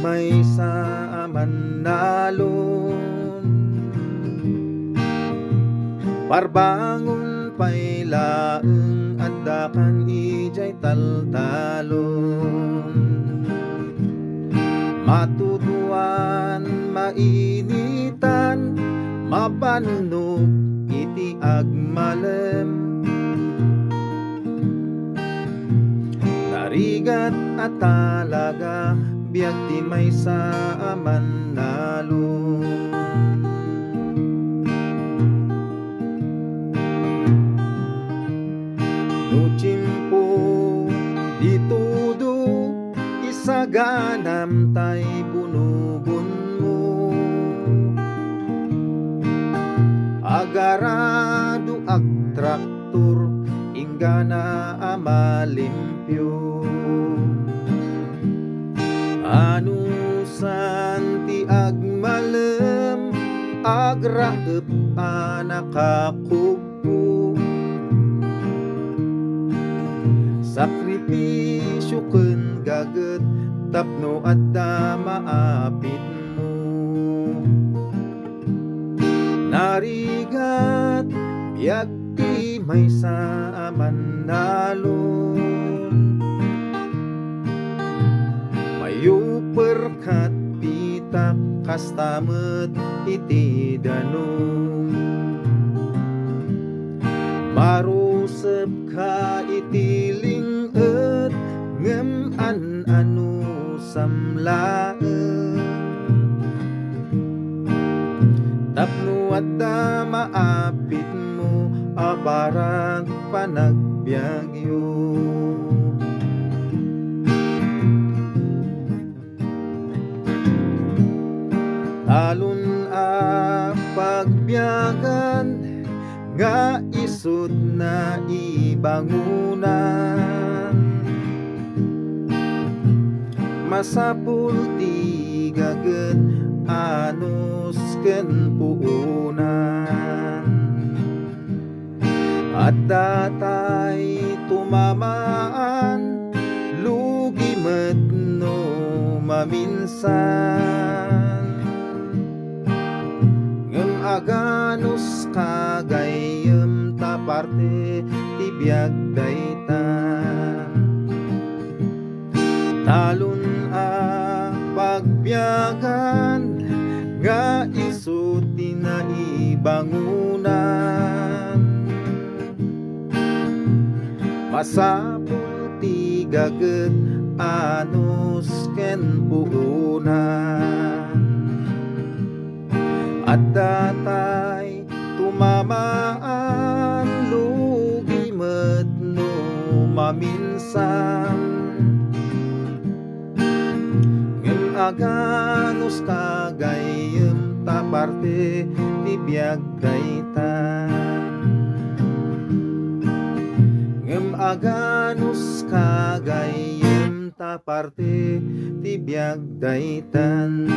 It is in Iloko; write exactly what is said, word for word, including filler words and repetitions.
maysa a mannalon. Parbangon pay laeng addakan idiay taltalon. Matutuan, mainitan, mabannog iti agmalem. Narigat a talaga, biag ti maysa a mannalon. No tiempo, di todo, isaganam tay bunogonmo. Agarado, agtraktor, inggana a malimpio. Anusan ti agmalem, agraep a nakakubbo. Sakripisio ken gaget tapno adda maapitmo. Narigat, biag ti maysa a mannalon. Mayuper kat pitak, kasta met iti danum. Marusep ka iti ling-et, ngem an-anusam laeng. Tapno adda maapitmo a barag panagbiagyo. Talon a pagbiagan nga isut' naibangonan. Masapul ti gaget, anus ken puonan. Adda tay tumamaan, lugi met no maminsan. Ngem aganus ka gayyem ta parte ti biag dayta. Talon a pagbiagan nga isu ti naibangonan. Masapul ti gaget, anus ken puonan. Adda tay tumamaan, lugi met no maminsan. Ngem aganus ka gayyem ta parte ti biag dayta. Ngem aganus ka gayyem ta parte ti biag daytan.